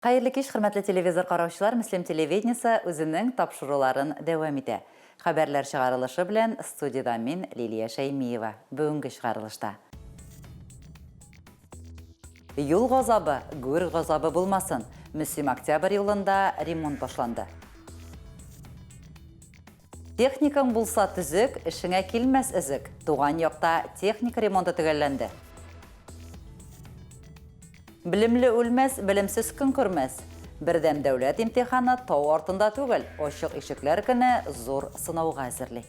Хәерле кич, хөрмәтле телевизор караучылар, Мөслим телевидениесе үзенең тапшыруларын дәвам итә. Хәбәрләр чыгарылышы белән студиядә мин, Лилия Шәймиева. Бүгенге чыгарылышта. Юл газабы, гүр газабы булмасын. Мөслим-Октябрь юлында ремонт башланды. Техникаң булса төзек, эшеңә килмәс өзек. Туган якта техника ремонты төгәлләнде. Белемле үлмәс, белемсез көн күрмәс. Бердәм дәүләт имтиханы тау артында түгел, ачык ишекләр көне зур сынауга әзерли.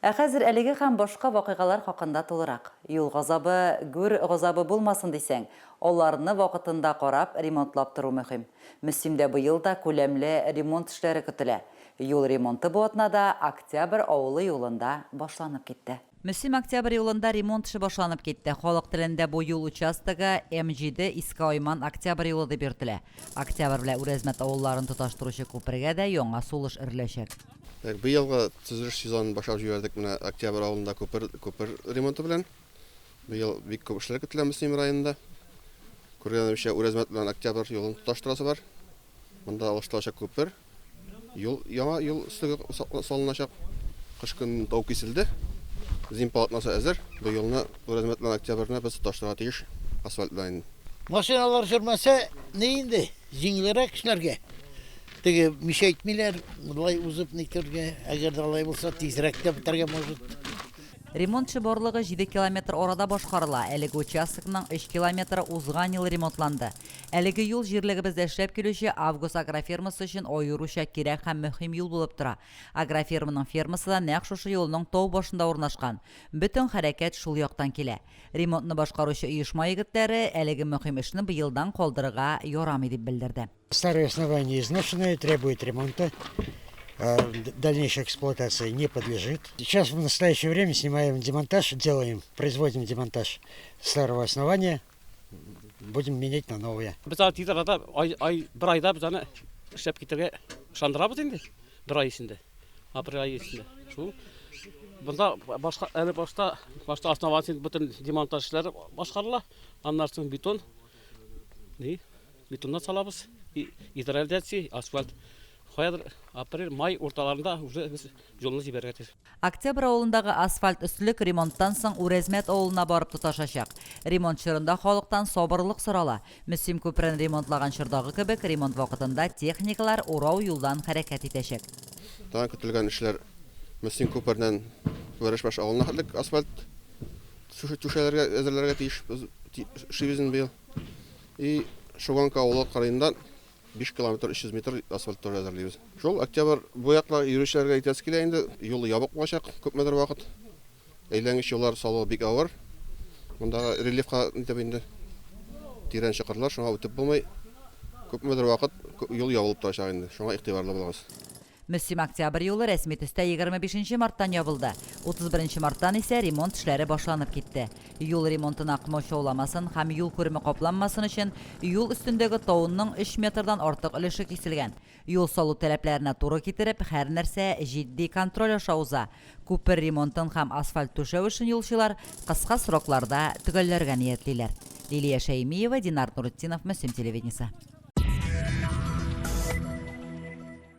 Ә хәзер әлеге һәм башка вакыйгалар хакында тулырак. Юл газабы, гүр газабы булмасын дисәң, аларны вакытында карап, ремонтлап тору мөһим. Мөслимдә быел да күләмле ремонт эшләре көтелә. Юл ремонты бу атнада Октябрь авылы юлында башланып китте. Мөслим-Октябрь юлында ремонт эше башланып китте. Халык телендә бу юл участогы М-җиде Иске Айман-Октябрь юлы дип йөртелә. Октябрь белән Үрәзмәт авылларын тоташтыручы күпергә дә яңа сулыш өреләчәк. Так, быелгы төзелеш сезонын башлап җибәрдек менә Октябрь авылында күпер, күпер ремонты белән. Быел бик күп эшләр көтелә Мөслим районында. Күргәнебезчә, Үрәзмәт белән Октябрь юлын тоташтырасы бар. Монда алыштырылачак күпер, юл, яңа юл өслеге салыначак. Кыш көнен тау киселде. Зим полотносы әзер. Бу юлны Үрәзмәт белән Октябрьне без тоташтырырга тиеш асфальт белән инде. Машиналар йөрмәсә, ни инде, җиңелрәк эшләргә. Теге мишәйтмиләр, болай узып нитергә, әгәр дә алай булса, тизрәк тә бетәргә может. Ремонт эше барлыгы җиде километр арада башкарыла, әлеге участокның өч километры узган ел ремонтланды. Әлеге юл җирлегебездә эшләп килүче Август агрофирмасы өчен аеруча кирәк һәм мөһим юл булып тора. Агрофирманың фермасы да нәкъ шушы юлның тау башында урнашкан. Бөтен хәрәкәт шул яктан килә. Ремонтны башкаручы оешма егетләре әлеге мөһим эшне быелдан калдырырга ярамый дип белдерде. Старое основание изношенное, требует ремонта, дальнейшей эксплуатации не подлежит. Сейчас в настоящее время снимаем демонтаж, делаем, производим демонтаж старого основания, будем менять на новое. Без аны тиз арада, ай, ай, бер айда без аны эшләп китәргә ышандырабыз инде, бер ай эчендә, апрель ае эчендә. Шул. Бында башка, әле башта, башта основательный бөтен демонтаж эшләре башкарыла, аннан соң бетон, ни, Бетоннар салабыз, гидроизоляция, асфальт. Каядыр апрель, май урталарында уже без юлны җибәрергә тиеш. Октябрь авылындагы асфальт өслек ремонттан соң Үрәзмәт авылына барып тоташачак. Ремонт чорында халыктан сабырлык сорала. Мөслим күперен ремонтлаган чордагы кебек, ремонт вакытында техникалар урау юлдан хәрәкәт итәчәк. Тагын көтелгән эшләр Мөслим күпереннән Вәрәшбаш авылына хәтлек асфальт түшәләргә әзерләргә тиеш без эшлибез инде быел. И Шуганка авылы кырыенда 5 километр 300 метр асфальт тоже әзерлибез. Шул октябрь бу якта йөрүчеләргә әйтәсе килә инде, юл ябык булачак күпмедер вакыт. Әйләнгеч юллар салу бик авыр. Мондагы рельефка нитеп инде тирән чокырлар, шуңа үтеп булмый. Күпмедер вакыт юл ябылып торачак инде, шуңа игътибарлы булыгыз. Мөслим-Октябрь юлы рәсми төстә 25 нче марттан ябылды. 31 нче марттан исә ремонт эшләре башланып китте. Юл ремонтына комачауламасын һәм юл күреме капланмасын өчен юл өстендәге тауның өч метрдан артык өлеше киселгән. Юл салу таләпләренә туры китереп, һәр нәрсә җитди контроль аша уза. Күпер ремонтын һәм асфальт түшәү эшен юлчылар кыска срокларда төгәлләргә ниятлиләр. Лилия Шәймиева, Динар Нуретдинов, Мөслим телевидениесе.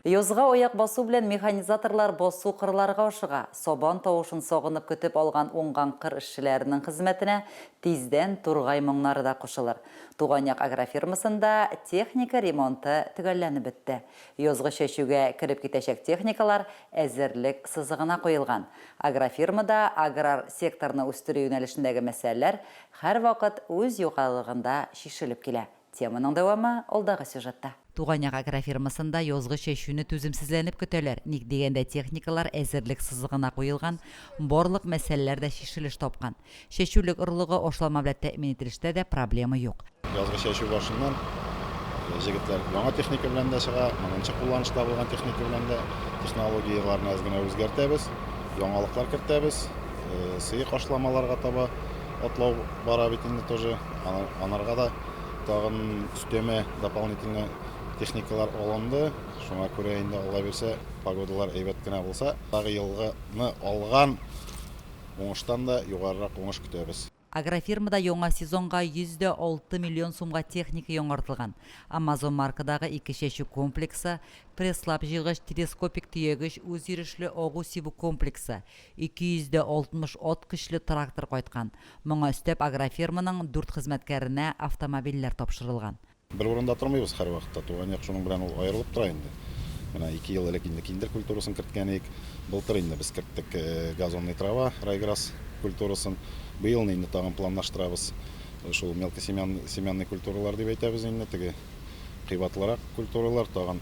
Язга аяк басу белән механизаторлар басу-кырларга ашыга. Сабан тавышын сагынып көтеп алган уңган кыр эшчеләренең хезмәтенә тиздән тургай моңнары да кушылыр. Туган як агрофирмасында техника ремонты төгәлләнеп бетте. Язгы чәчүгә кереп китәчәк техникалар әзерлек сызыгына куелган. Агрофирмада аграр секторны үстерү юнәлешендәге мәсьәләләр һәрвакыт үз югарылыгында чишелеп килә. Теманың дәвамы алдагы сюжетта. Туган як агрофирмасында язгы чәчүне түземсезләнеп көтәләр, ник дигәндә техникалар әзерлек сызыгына куелган, барлык мәсьәләләр дә чишелеш тапкан. Чәчүлек орлыгы ашлама белән тәэмин ителештә дә проблема юк. Язгы чәчү башыннан җегетләр яңа техника белән дә чыга, моңынчы кулланышта булган техника белән дә технологияләрне әз генә үзгәртәбез, яңалыклар кертәбез, сыек ашламаларга таба атлау бара бит инде тоже, анарга да тагын өстәмә дополнительно техникалар алынды. Шуңа күрә инде Алла бирсә, погодалар әйбәт кенә булса, тагы елгыны алган уңыштан да югарырак уңыш көтәбез. Агрофирмада яңа сезонга 106 миллион сумга техника яңартылган. Амазон маркадагы ике чәчү комплексы, пресслап җыйгыч, телескопик төягеч, үзйөрешле агу сибү комплексы, 260 ат көчле трактор кайткан. Моңа өстәп агрофирманың дүрт хезмәткәренә автомобильләр тапшырылган. Бер урында тормыйбыз һәрвакытта. Туган як шуның белән ул аерылып тора инде. Менә ике ел элек инде киндер культурасын керткән идек. Былтыр инде без керттек газонный трава, райграсс культурасын. Быелны инде тагын планлаштырабыз. Шул мелкосемянный культуралар дип әйтәбез инде, теге кыйбатлырак культуралар, тагын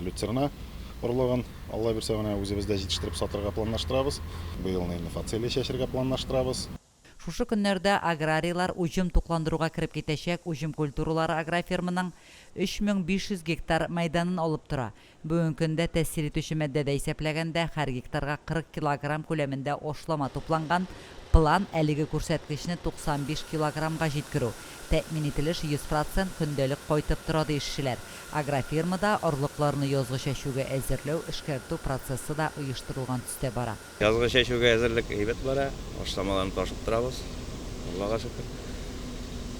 люцерна орлыгын, Алла бирсә, менә үзебездә җитештереп сатырга планлаштырабыз. Быелны инде фацелия чәчергә планлаштырабыз. Шушы көннәрдә аграрийлар уҗым тукландыруга кереп китәчәк. Уҗым культуралары агрофирманың 3500 гектар мәйданын алып тора. Бүгенге көндә тәэсир итүче матдәдә исәпләгәндә, һәр гектарга 40 килограмм күләмендә ашлама тупланган. План, әлеге күрсәткечне 95 килограммга җиткерү. Тәэмин ителеш 100 процент көндәлек кайтып тора, ди эшчеләр. Агрофирмада орлыкларны язгы чәчүгә әзерләү, эшкәртү процессы да оештырылган төстә бара. Язгы чәчүгә әзерлек әйбәт бара, ашламаларны ташып торабыз. Аллага шөкер.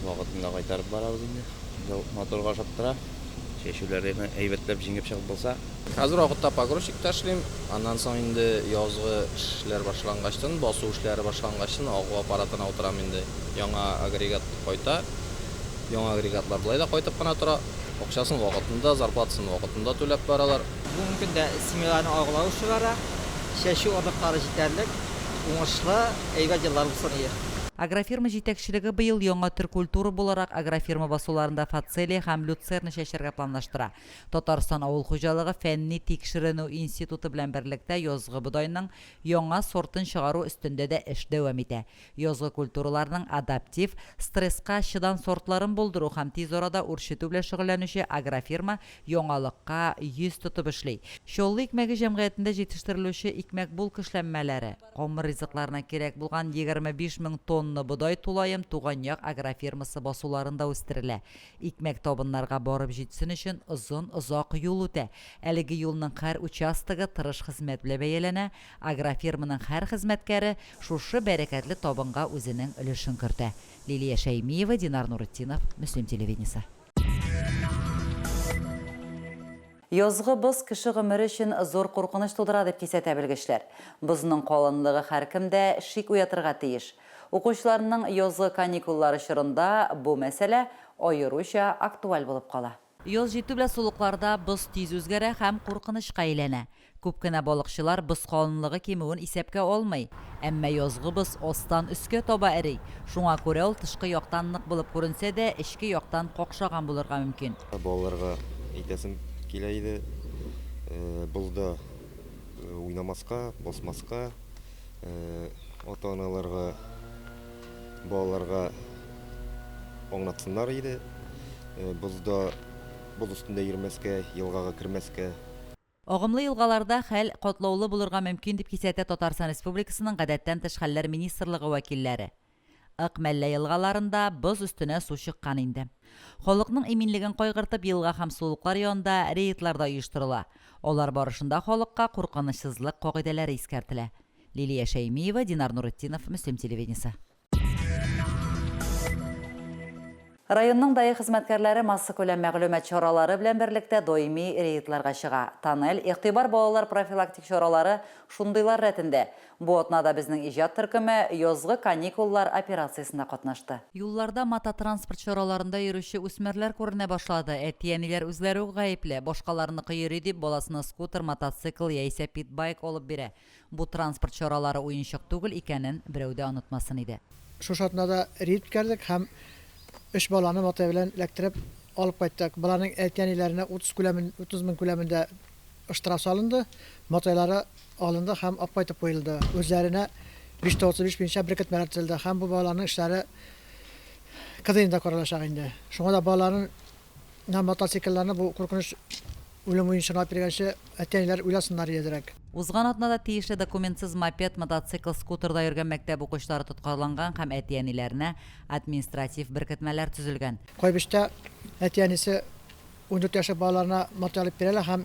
Вакытында кайтарып барабыз инде. Быел матур ашап тора. Чәчүләрне әйбәтләп җиңеп чыгып булса. Хәзер вакытта погрузчикта эшлим. Аннан соң инде язгы эшләр башлангачтын, басу эшләре башлангачтын агу аппаратына утырам инде. Яңа агрегат кайта. Яңа агрегатлар болай да кайтып кына тора. Акчасын вакытында, зарплатасын вакытында түләп баралар. Бүгенге көндә семьяларны агулау эше бара. Чәчү орлыклары җитәрлек, уңышлы, әйбәт еллар булсын ие. Агрофирма җитәкчелеге быел яңа төр культура буларак агрофирма басуларында фацелия һәм люцерна чәчәргә планлаштыра. Татарстан авыл хуҗалыгы фәнни тикшеренү институты белән берлектә язгы бодайның яңа сортын чыгару өстендә дә эш дәвам итә. Язгы культураларның адаптив, стресска чыдан сортларын булдыру һәм тиз арада үрчетү белән шөгыльләнүче агрофирма яңалыкка йөз тотып эшли. Чаллы икмәге җәмгыятендә җитештерелүче икмәк-булка эшләнмәләре, камыр ризыкларына кирәк булган 25 мең тонна бодай тулаем Туган як агрофирмасы басуларында үстерелә. Икмәк табыннарга барып җитсен өчен озын-озак юл үтә. Әлеге юлның һәр участогы тырыш хезмәт белән бәяләнә, агрофирманың һәр хезмәткәре шушы бәрәкәтле табынга үзенең өлешен кертә. Лилия Шәймиева, Динар Нуретдинов, Мөслим телевидениесе. Язгы боз кеше гомере өчен зур куркыныч тудыра, дип кисәтә белгечләр. Бозның калынлыгы һәркемдә шик уятырга тиеш. Укучыларның язгы каникуллары чорында бу мәсьәлә аеруча актуаль булып кала. Яз җитү белән сулыкларда боз тиз үзгәрә һәм куркынычка әйләнә. Күп кенә балыкчылар боз калынлыгы кимүен исәпкә алмый. Әмма язгы боз астан өскә таба эри. Шуңа күрә ул тышкы яктан нык булып күренсә дә, эчке яктан какшаган булырга мөмкин. Балаларга әйтәсем килә иде, бозда уйнамаска, басмаска, ата-аналарга, балаларга аңлатсыннар иде. Бозда, боз өстендә йөрмәскә, елгага кермәскә. Агымлы елгаларда хәл катлаулы булырга мөмкин, дип кисәтә Татарстан Республикасының Гадәттән тыш хәлләр министрлыгы вәкилләре. Ык, Мәллә елгаларында боз өстенә су чыккан инде. Халыкның иминлеген кайгыртып, елга һәм сулыклар янында рейдлар да оештырыла. Алар барышында халыкка куркынычсызлык кагыйдәләре искәртелә. Лилия Шәймиева, Динар Нуретдинов, Мөслим телевидениесе. Районның ДАИ хезмәткәрләре массакүләм мәгълүмат чаралары белән берлектә даими рейдларга чыга. Тоннель, Игътибар балалар профилактик чаралары шундыйлар рәтендә. Бу атнада безнең иҗат төркеме Язгы каникуллар операциясендә катнашты. Юлларда мототранспорт чараларында йөрүче үсмерләр күренә башлады. Әти-әниләр үзләре үк гаепле, башкаларныкы йөри дип, баласына скутер, мотоцикл яисә питбайк алып бирә. Бу транспорт чаралары уенчык түгел икәнен берәү дә онытмасын иде. Шушы атнада рейд үткәрдек һәм өч баланы матай белән эләктереп алып кайттык. Баланың әти-әниләренә 30 күләмен, 30 мең күләмендә штраф салынды, матайлары алынды һәм алып кайтып куелды. Үзләренә 535 буенча беркетмәләр төзелде һәм бу балаларның эшләре КДНда каралачак инде. Шуңа да балаларның мотоциклларны бу куркыныч үлем уенчыгына алып биргәнче, әти-әниләр уйласыннар иде. Узган атнада тиешле документсыз мопед, мотоцикл, скутерда йөргән мәктәп укучылары тоткарланган һәм әти-әниләренә административ беркетмәләр төзелгән. Кайбычта әти-әнисе 14 яшьлек балаларына мопед алып бирәләр һәм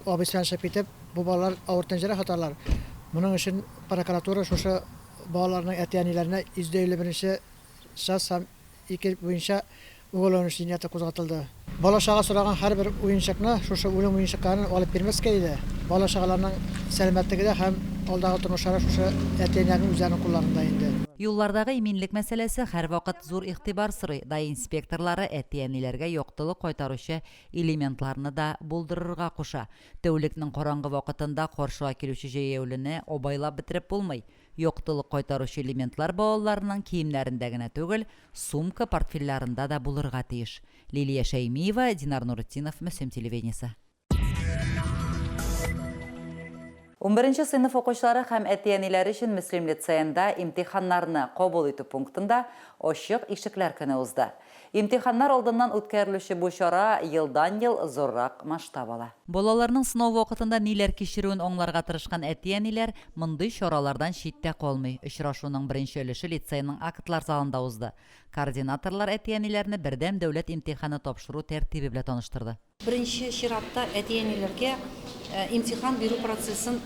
абыйсы белән чыгып китеп, бу балалар авыр тән җәрәхәт алалар. Моның өчен прокуратура шушы балаларның әти-әниләренә 151 нче часть һәм 2 буенча уголовный эш җинаяте кузгатылды. Бала-чага сораган һәрбер уенчыкны, шушы үлем уенчыкларын алып бирмәскә иде. Бала-чагаларның сәламәтлеге дә һәм алдагы тормышлары шушы әти-әниләрнең үзләренең кулларында инде. Юллардагы иминлек мәсьәләсе һәрвакыт зур игътибар сорый. Даи инспекторлары әти-әниләргә яктылык кайтаручы элементларны да булдырырга куша. Тәүлекнең караңгы вакытында каршыга килүче җәяүлене абайлап бетереп булмый. Яктылык кайтаручы элементлар балаларның киемнәрендә генә түгел, сумка, портфельләрендә дә булырга тиеш. Лилия Шәймиева, Динар Нуретдинов, Мөслим телевидениесе. Унберенче сыйныф укучылары һәм әти-әниләре өчен Мөслим лицеенда имтиханнарны кабул итү пунктында Ачык ишекләр көне узды. Имтиханнар алдыннан үткәрелүче бу чара елдан-ел зуррак масштаб ала. Балаларның сынау вакытында ниләр кичерүен аңларга тырышкан әти-әниләр мондый чаралардан читтә калмый. Очрашуның беренче өлеше лицейның актлар залында узды. Координаторлар әти-әниләрне бердәм дәүләт имтиханы тапшыру тәртибе белән таныштырды. Беренче чиратта әти-әниләргә имтихан бирү процессын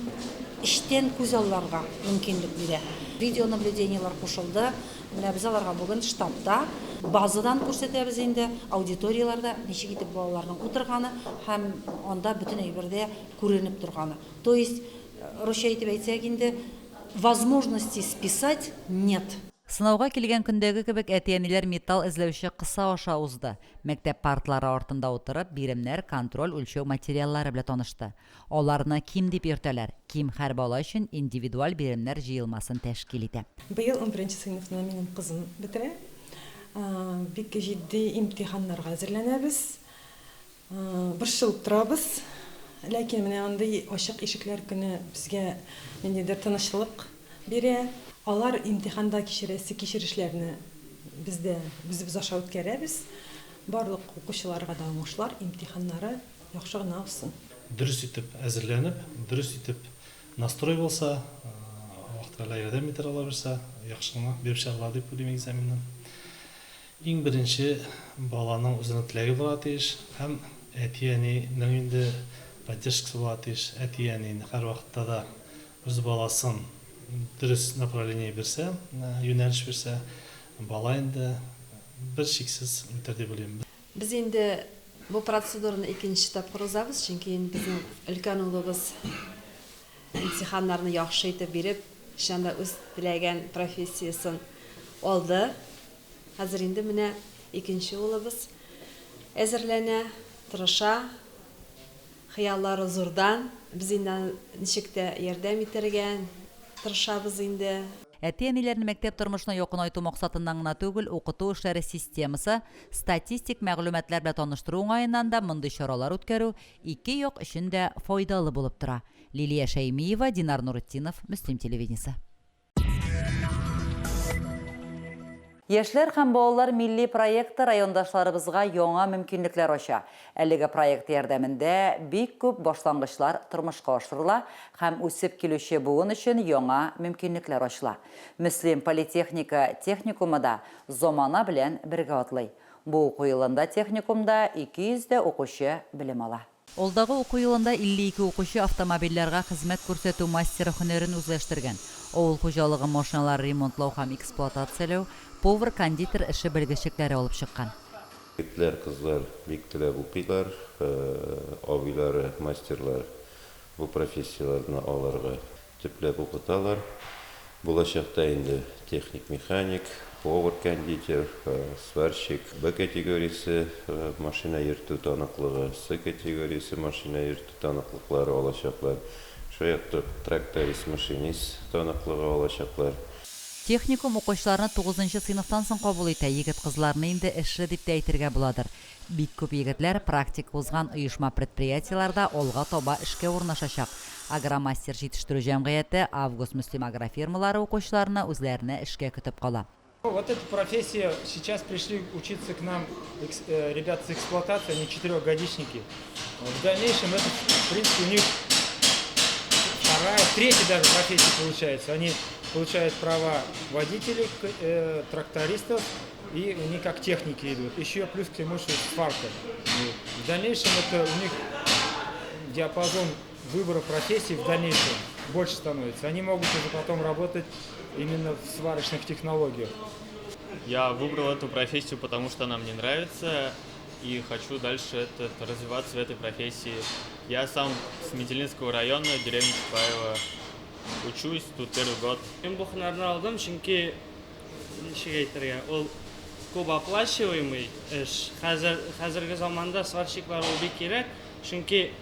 эчтән күзалларга мөмкинлек бирә. Видеонаблюдениеләр кушылды. Менә без аларга бүген штабта, базадан күрсәтәбез инде, аудиторияләрдә ничек итеп балаларның утырганы һәм анда бөтен әйбер дә күренеп торганы. То есть, русча итеп әйтсәк инде, возможности списать нет. Сынауга килгән көндәге кебек әти-әниләр металл эзләүче кыса аша узды. Мәктәп партлары артында утырып, биремнәр, контроль үлчәү материаллары белән танышты. Аларны КИМ дип йөртәләр. КИМ һәр бала өчен индивидуаль биремнәр җыелмасын тәшкил итә. Быел унберенче сыйныфны минем кызым бетерә. Бик җитди имтиханнарга әзерләнәбез. Борчылып торабыз. Ләкин менә андый ачык ишекләр көне безгә ниндидер тынычлык бирә. Алар имтиханда кичерәсе кичерешләрне без дә үзебез аша үткәрәбез. Барлык укучыларга да уңышлар, имтиханнары яхшы гына узсын. Дөрес итеп әзерләнеп, дөрес итеп настрой булса, Аллаһ Тәгалә ярдәм итәр алабирса, яхшы гына биреп чыгарлар дип уйлыйм экзаменны. Иң беренче баланың үзенең теләге булырга тиеш һәм әти-әнинең инде поддержкасы булырга тиеш. Әти-әни һәрвакытта да үз баласын дөрес направление бирсә, юнәлеш бирсә, бала инде бер шиксез үтәр дип уйлыйм. Без инде бу процедураны икенче тапкыр узабыз, чөнки инде безнең өлкән улыбыз имтиханнарны яхшы итеп биреп, чыннан да үз теләгән профессиясен алды. Хәзер инде менә икенче улыбыз әзерләнә, тырыша. Хыяллары зурдан. Без инде аны ничек тә ярдәм итәргә тырышабыз инде. Әти-әниләрне мәктәп тормышына якынайту максатыннан гына түгел, укыту эшләре системасы, статистик мәгълүматлар белән таныштыру уңаеннан да мондый чаралар үткәрү ике як өчен дә файдалы булып тора. Лилия Шәймиева, Динар Нуретдинов, Мөслим телевидениесе. Яшьләр һәм балалар милли проекты райондашларыбызга яңа мөмкинлекләр ача. Әлеге проект ярдәмендә бик күп башлангычлар тормышка ашырыла һәм үсеп килүче буын өчен яңа мөмкинлекләр ачыла. Мөслим политехника техникумы да замана белән бергә атлый. Бу уку елында техникумда 200 дә укучы белем ала. Алдагы уку елында 52 укучы автомобильләргә хезмәт күрсәтү мастеры һөнәрен үзләштергән, авыл хуҗалыгы машиналары ремонтлау һәм эксплуатацияләү, повар-кондитер эше белгечлекләре алып чыккан. Егетләр, кызлар бик теләп укыйлар, абыйлары, мастерлар бу профессияләрне аларга Төпләп укыталар. Булачакта инде техник-механик, повар-кондитер, сварщик, Б категориясе машина йөртү таныклыгы, С категориясе машина йөртү таныклыклары алачаклар. Шулай ук тракторист-машинист таныклыгы алачаклар. Техникум укучыларны тугызынчы сыйныфтан соң кабул итә, егет-кызларны инде эшле дип тә әйтергә буладыр. Бик күп егетләр практика узган оешма-предприятиеләрдә алга таба эшкә урнашачак. Агромастер җитештерү җәмгыяте, Август-Мөслим агрофирмалары укучыларны үзләренә эшкә көтеп кала. Вот эта профессия, сейчас пришли учиться к нам ребята с эксплуатацией, они четырехгодичники. В дальнейшем это, в принципе, у них вторая, третья даже профессия получается. Они получают права водителей, трактористов, и они как техники идут. Еще плюс к тому, что сварка. Вот. В дальнейшем это у них диапазон выбора профессии в дальнейшем больше становится. Они могут уже потом работать именно в сварочных технологиях. Я выбрал эту профессию, потому что она мне нравится, и хочу дальше развиваться в этой профессии. Я сам с Мензелинского района, деревни Чапаева. Учусь тут первый год. Мин бу һөнәрне алдым, чөнки ничек әйтергә, ул күп оплачиваемый эш. Хәзер хәзерге заманда сварщиклар ул бик кирәк, чөнки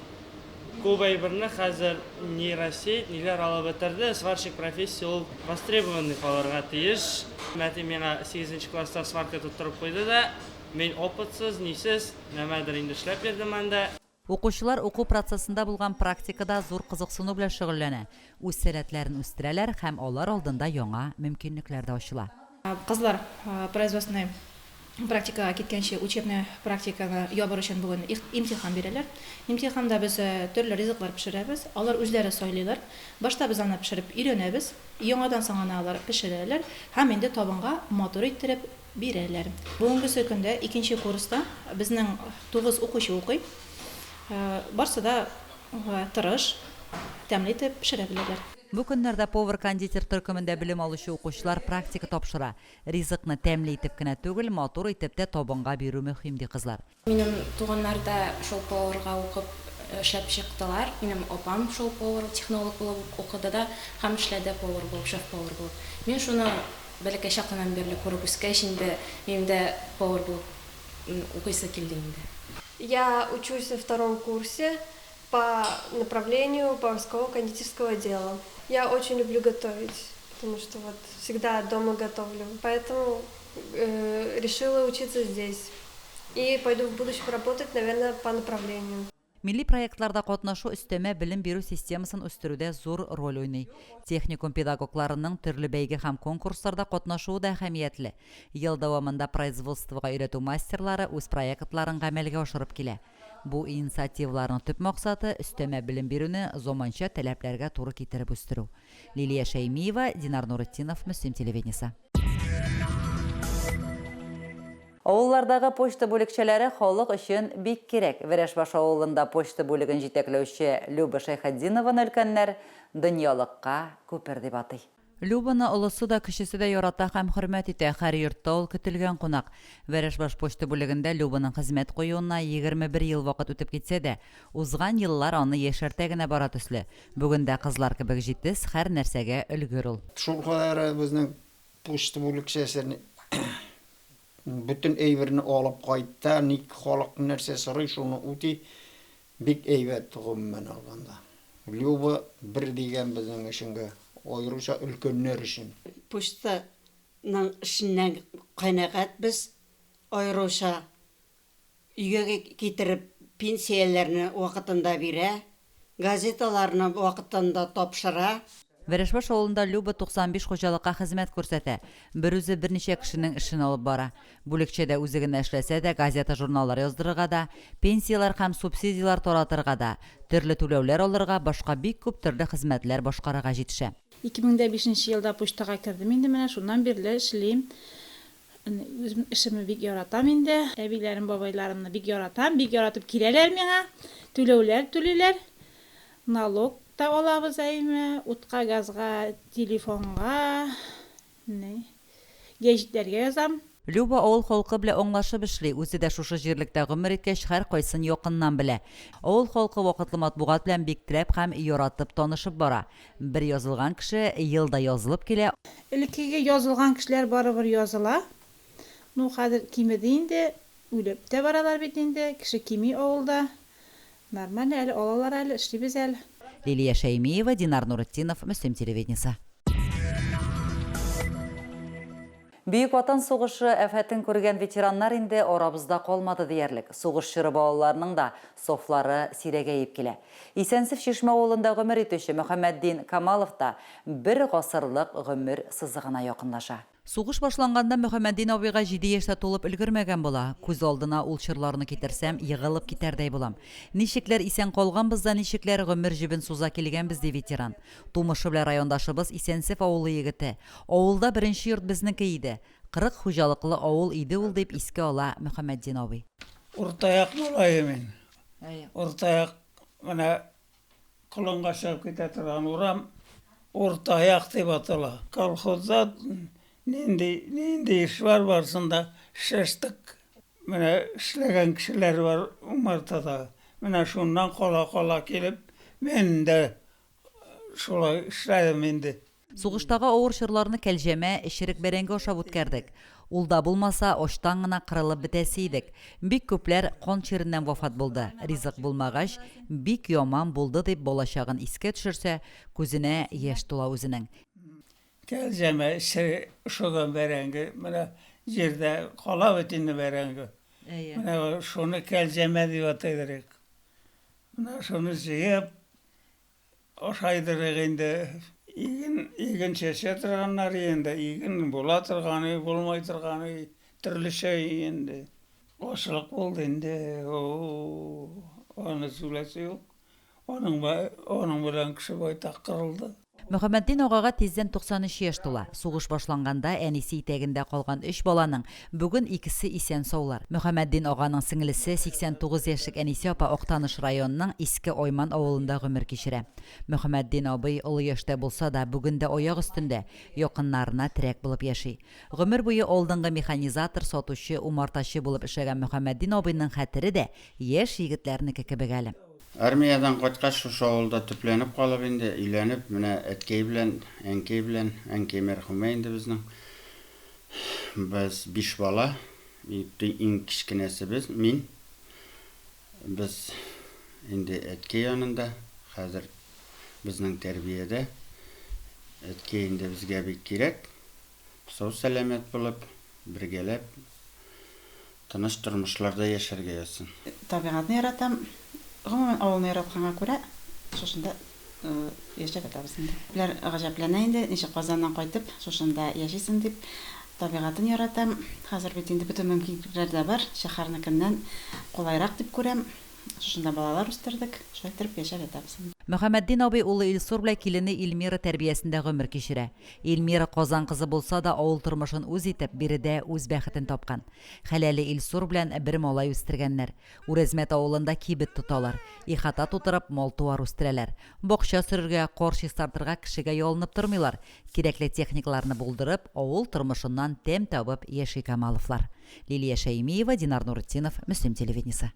күп әйберне хәзер нейросеть, ниләр алып бетерде. Сварщик профессия ул востребованный калырга тиеш. Әти миңа сигезенче класста сварка тоттырып куйды да, мин опытсыз, нисез, нәмәдер инде эшләп йөрдем анда. Укучылар уку процессында булган практикада зур кызыксыну белән шөгыльләнә, үз сәләтләрен үстерәләр һәм алар алдында яңа мөмкинлекләр дә ачыла. Кызлар производственный практикага киткәнче учебный практиканы ябыр өчен бүген имтихан бирәләр. Имтиханда без төрле ризыклар пешерәбез. Алар үзләре сайлыйлар. Башта без аны пешереп өйрәнәбез. Яңадан соң аны алар пешерәләр һәм инде табынга матур иттереп бирәләр. Бүгенгесе көндә икенче курста безнең тугыз укучы укый. Барсы да тырыш, тәмле итеп пешерә беләләр. Бу көннәрдә повар-кондитер төркемендә белем алучы укучылар практика тапшыра. Ризыкны тәмле итеп кенә түгел, матур итеп тә табынга бирү мөһим, ди кызлар. Минем туганнар да шул поварга укып эшләп чыктылар. Минем апам шул повар, технолог булып укыды да һәм эшләде повар булып, шеф-повар булып. Мин шуны бәләкәй чактан бирле күреп үскәч инде, минем дә повар булып укыйсы килде инде. Я учусь на втором курсе по направлению поварского кондитерского дела. Я очень люблю готовить, потому что вот всегда дома готовлю. Поэтому э, решила учиться здесь. И пойду в будущем работать, наверное, по направлению. Милли проектларда катнашу өстәмә белем бирү системасын үстерүдә зур роль уйный. Техникум педагогларының төрле бәйге һәм конкурсларда катнашуы да әһәмиятле. Ел дәвамында производствога өйрәтү мастерлары үз проектларын гамәлгә ашырып килә. Бу инициативаларның төп максаты, өстәмә белем бирүне заманча таләпләргә туры китереп үстерү. Лилия Шәймиева, Динар Нуретдинов, Мөслим телевидениесе. Авыллардагы почта бүлекчәләре халык өчен бик кирәк. Вәрәшбаш авылында почта бүлеген җитәкләүче Люба Шәйхетдинованы өлкәннәр дөньялыкка күпер дип атый. Любаны олысы да, кечесе дә ярата һәм хөрмәт итә, һәр йортта ул көтелгән кунак. Вәрәшбаш почта бүлегендә Любаның хезмәт куюына 21 ел вакыт үтеп китсә дә, узган еллар аны яшәртә генә бара төсле. Бүген дә кызлар кебек җитез, һәр нәрсәгә өлгер ул. Шулкадәр безнең почта бүлекчәсе бөтен әйберне алып кайта, ник халык нәрсә сорый, шуны үти. Бик әйбәт, гомумән алганда. Люба бер дигән безнең өченгә, аеруча өлкәннәр өчен. Почтаның эшеннән канәгать без, аеруча өйгә китереп пенсияләрне вакытында бирә, газеталарны вакытында тапшыра. Вәрәшбаш авылында Люба 95 хуҗалыкка хезмәт күрсәтә. Берүзе берничә кешенең эшен алып бара. Бүлекчәдә үзе генә эшләсә дә, газета-журналлар яздырырга да, пенсияләр һәм субсидияләр таратырга да, төрле түләүләр алырга, башка бик күп төрле хезмәтләр башкарырга җитешә. 2005 нче елда почтага кердем инде менә, шуннан бирле эшлим. Үзем эшемне бик яратам инде. Әбиләрем, бабайларымны бик яратам. Бик яратып киләләр миңа. Түләүләр түлиләр. Налог та алабыз әйме, утка, газга, телефонга, ни, гәҗитләргә язам. Люба авыл халкы белән аңлашып эшли, үзе дә шушы җирлектә гомер иткәч, һәркайсын якыннан белә. Авыл халкы вакытлы матбугат белән бик теләп һәм яратып танышып бара. Бер язылган кеше ел да язылып килә. Элеккеге язылган кешеләр барыбер языла. Ну, хәзер кимеде инде, үлеп тә баралар бит инде, кеше кими авылда. Нормально әле, алалар әле, эшлибез әле. Лилия Шәймиева, Динар Нуретдинов, Мөслим телевидениесе. Бөек Ватан сугышы афәтен күргән ветераннар инде арабызда калмады диярлек. Сугыш чоры балаларының да сафлары сирәгәеп килә. Исәнсеф Чишмә авылында гомер итүче Мөхәммәтдин Камалов та бер гасырлык гомер сызыгына якынлаша. Сугыш башланганда Мөхәммәтдин абыйга җиде яшь тә тулып өлгермәгән була. Күз алдына ул чорларны китерсәм, егылып китәрдәй булам. Ничекләр исән калганбыз да, ничекләр гомер җебен суза килгәнбез, ди ветеран. Тумышы белән райондашыбыз Исәнсеф авылы егете. Авылда беренче йорт безнеке иде. 40 хуҗалыклы авыл иде ул, дип искә ала Мөхәммәтдин абый. Уртаяк малае мин. Уртаяк менә Колынга чыгып китә торган урам. Уртаяк дип атала. Колхозда нинди, нинди эш бар, барысын да эшләштек. Менә эшләгән кешеләр бар умартада. Менә шуннан кала-кала килеп, мин дә шулай эшләдем инде. Сугыштагы авыр чорларны кәлҗәмә, черек бәрәңге ашап үткәрдек. Ул да булмаса, ачтан гына кырылып бетәсе идек. Бик күпләр кан чиреннән вафат булды. Ризык булмагач, бик яман булды, дип балачагын искә төшерсә, күзенә яшь тула үзенең. Кәлҗәмә, черек өшегән бәрәңге, менә җирдә кала бит инде бәрәңге. Менә шуны кәлҗәмә дип атыйдыр идек. Менә шуны җыеп, Ашайдырык инде. Иген, иген чәчә торганнар инде, иген була торганы, булмый торганы, төрлечә инде. Ачлык булды инде, о-о-о, аны сүләсе юк. Аның, аның белән кеше байтак кырылды. Мөхәммәтдин агага тиздән 93 яшь тула. Сугыш башланганда әнисе итәгендә калган өч баланың бүген икесе исән-саулар. Мөхәммәтдин аганың сеңлесе, 89 яшьлек Әнисә апа Актаныш районының Иске Айман авылында гомер кичерә. Мөхәммәтдин абый олы яшьтә булса да, бүген дә аяк өстендә, якыннарына терәк булып яши. Гомер буе алдынгы механизатор, сатучы, умартачы булып эшләгән Мөхәммәтдин абыйның хәтере дә яшь егетләрнеке кебек әле. Армиядән кайткач, шушы авылда төпләнеп калып инде, өйләнеп, менә әткәй белән, әнкәй белән, әнкәй мәрхүмә инде безнең. Без биш бала, иң кечкенәсе без, мин. Без инде әткәй янында, хәзер безнең тәрбиядә. Әткәй инде безгә бик кирәк. Сау-сәламәт булып, бергәләп тыныч тормышларда яшәргә язсын. Табигатьне яратам. Гомумән, авылны яратканга күрә, шушында яшәп ятабыз инде. Күпләр гаҗәпләнә инде, ничек Казаннан кайтып, шушында яшисең дип. Табигатен яратам. Хәзер бит инде бөтен мөмкинлекләр дә бар, шәһәрнекеннән кулайрак дип күрәм. Шушында балалар үстердек, шулай иттереп яшәп ятабыз инде. Мөхәммәтдин абый улы Илсур белән килене Илмира тәрбиясендә гомер кичерә. Илмира Казан кызы булса да, авыл тормышын үз итеп, биредә үз бәхетен тапкан. Хәләле Илсур белән бер малай үстергәннәр. Үрәзмәт авылында кибет тоталар. Ихата тутырып, мал-туар үстерәләр. Бакча сөрергә, кар чистартырга кешегә ялынып тормыйлар. Кирәкле техникаларны булдырып, авыл тормышыннан тәм табып яши Камаловлар. Лилия Шәймиева, Динар Нуретдинов, Мөслим телевидениесе.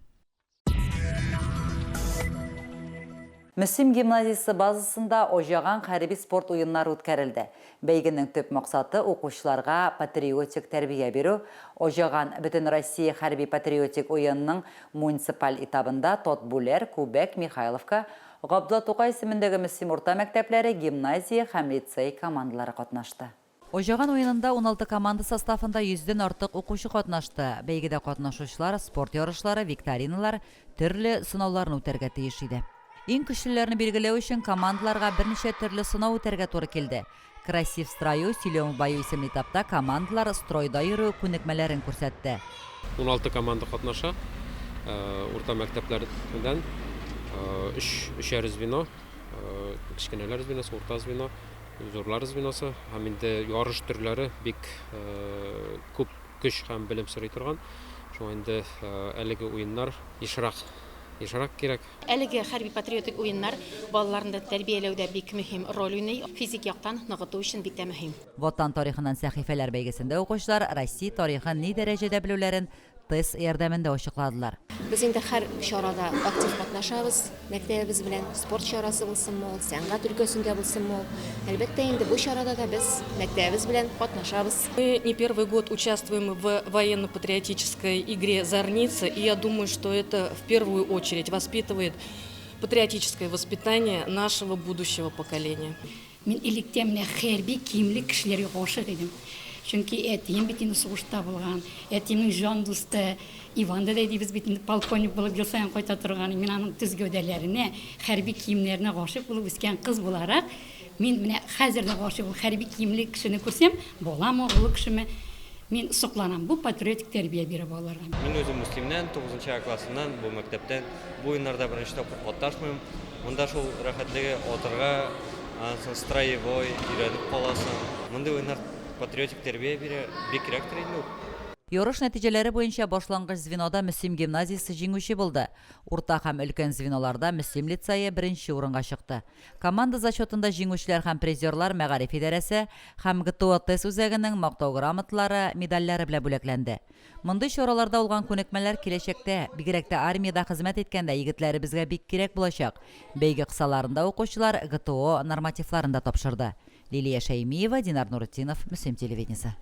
Мөслим гимназиясе базасында Аҗаган хәрби спорт уеннары үткәрелде. Бәйгенең төп максаты, укучыларга патриотик тәрбия бирү. Аҗаган Бөтенроссия хәрби-патриотик уенының муниципаль этабында Татбүләр, Күбәк, Михайловка, Габдулла Тукай исемендәге Мөслим урта мәктәпләре, гимназия һәм лицей командалары катнашты. Аҗаган уенында 16 команда составында йөздән артык укучы катнашты. Бәйгедә катнашучылар спорт ярышлары, викториналар, төрле сынауларны үтәргә тиеш иде. Иң көчлеләрне билгеләү өчен командаларга берничә төрле сынау үтәргә туры килде. Красив в строю, силен в бою исемле этапта командалар стройда йөрү күнекмәләрен күрсәтте. 16 команда катнаша. Урта мәктәпләрдән өч, өчәр звено, кечкенәләр звеносы, урта звено, Зурлар звеносы һәм инде ярыш төрләре бик күп көч һәм белем сорый торган. Шуңа инде әлеге уеннар ешрак ешрак кирәк. Әлеге хәрби-патриотик уеннар балаларны тәрбияләүдә бик мөһим роль уйный, физик яктан ныгыту өчен бик тә мөһим. Ватан тарихыннан сәхифәләр бәйгесендә укучылар Россия тарихын ни дәрәҗәдә белүләрен тест ярдәмендә ачыкладылар. Без инде һәр чарада актив катнашабыз, мәктәбебез белән, спорт чарасы булсынмы ул, сәнгать өлкәсендә булсынмы ул. Әлбәттә инде, бу чарада да без мәктәбебез белән катнашабыз. Мы не первый год участвуем в военно-патриотической игре «Зарница», и я думаю, что это в первую очередь воспитывает патриотическое воспитание нашего будущего поколения. Мин электә менә хәрби киемле кешеләргә гашыйк идем. Чөнки әтием бит инде сугышта булган. Әтиемнең җан дусты Иван дәдәй дибез бит инде, полковник булып ел саен кайта торган. Мин аның төз гәүдәләренә, хәрби киемнәренә гашыйк булып үскән кыз буларак, мин менә хәзер дә гашыйк ул хәрби киемле кешене күрсәм, баламы, олы кешеме, мин сокланам. Бу патриотик тәрбия бирә балаларга. Мин үзем Мөслимнән, тугызынчы А классыннан, бу мәктәптән. Бу уеннарда беренче тапкыр катнашмыйм. Монда шул рәхәтлеге атырга, аннан соң строевой, өйрәнеп каласың. Мондый уеннар патриотик тәрбия бирә, бик кирәктер инде ул. Ярыш нәтиҗәләре буенча башлангыч звенода Мөслим гимназиясе җиңүче булды. Урта һәм өлкән звеноларда Мөслим лицее беренче урынга чыкты. Команда зачетында җиңүчеләр һәм призерлар мәгариф идарәсе һәм ГТО-тест үзәгенең Мактау грамоталары, медальләре белән бүләкләнде. Мондый чараларда алган күнекмәләр киләчәктә, бигрәк тә армиядә хезмәт иткәндә егетләребезгә бик кирәк булачак. Бәйге кысаларында укучылар ГТО нормативларын да тапшырды. Лилия Шәймиева, Динар Нуретдинов, Мөслим телевидениесе.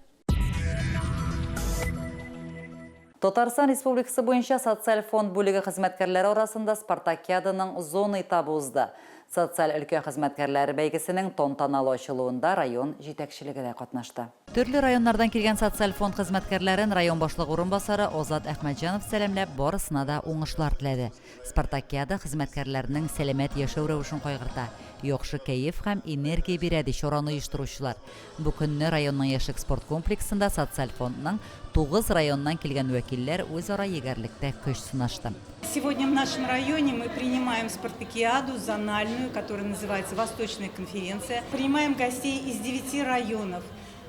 Татарстан Республикасы буенча Социаль фонд бүлеге хезмәткәрләре арасында спартакиаданың зона этабы узды. Социаль өлкә хезмәткәрләре бәйгесенең тантаналы ачылуында район җитәкчелеге дә катнашты. Төрле районнардан килгән Социаль фонд хезмәткәрләрен район башлыгы урынбасары Азат Әхмәтҗанов сәламләп, барысына да уңышлар теләде. Спартакиада хезмәткәрләренең сәламәт яшәү рәвешен кайгырта, яхшы кәеф һәм энергия бирә, ди чараны оештыручылар. Бу көнне районның Яшьлек спорт комплексында Социаль фондның тугыз районыннан килгән вәкилләр үзара егәрлектә көч сынашты. Сегодня в нашем районе мы принимаем спартакиаду зональную, которая называется Восточная конференция. Принимаем гостей из девяти районов.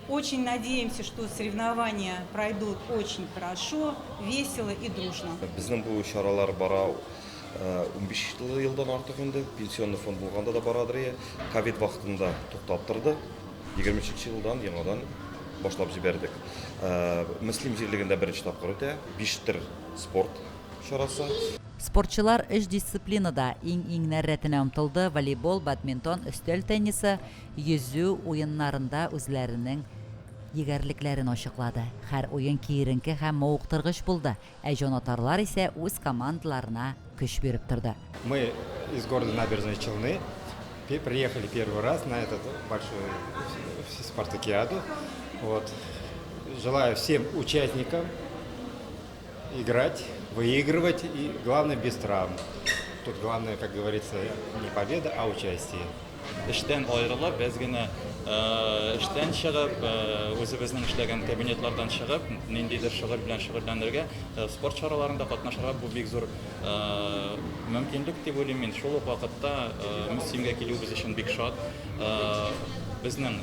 Очень надеемся, что соревнования пройдут очень хорошо, весело и дружно. Безнең бу чаралар бара 15 елдан артык инде, пенсионный фонд булганда да барадыр ие. Ковид вакытында туктап торды. 23 елдан яңадан башлап җибәрдек. Мөслим җирлегендә беренче тапкыр үтә. Биш төр спорт чарасы. Спортчылар өч дисциплинада иң-иңнәр рәтенә омтылды, волейбол, бадминтон, өстәл теннисы, йөзү уеннарында үзләренең егәрлекләрен ачыклады. Һәр уен киеренке һәм мавыктыргыч булды, ә җанатарлар исә үз командаларына көч биреп торды. Мы из города Набережные Челны приехали первый раз на этот большой спартакиаду. Вот. Желаю всем участникам играть, выигрывать и, главное, без травм. Тут главное, как говорится, не победа, а участие. Эштән аерылып, әз генә эштән чыгып, үзебезнең эшләгән кабинетлардан чыгып, ниндидер шөгыль белән шөгыльләнергә, спорт чараларында катнашырга бу бик зур мөмкинлек дип уйлыйм мин. Шул ук вакытта Мөслимгә килүебез өчен бик шат. Безнең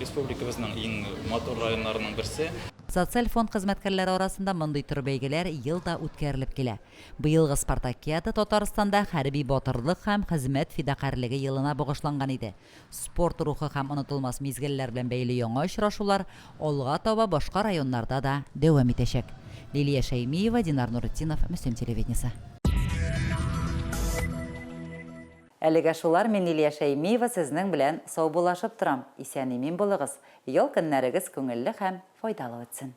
республикабызның иң матур районнарының берсе. Социаль фонд хезмәткәрләре арасында мондый төр бәйгеләр ел да үткәрелеп килә. Быелгы спартакиада Татарстанда хәрби батырлык һәм хезмәт фидакарьлеге елына багышланган иде. Спорт рухы һәм онытылмас мизгелләр белән бәйле яңа очрашулар алга таба башка районнарда да дәвам итәчәк. Лилия Шәймиева, Динар Нуретдинов, Мөслим телевидениесе. Әлегә шулар, мин Лилия Шәймиева сезнең белән саубуллашып торам. Исән-имин булыгыз, ял көннәрегез күңелле һәм файдалы үтсен.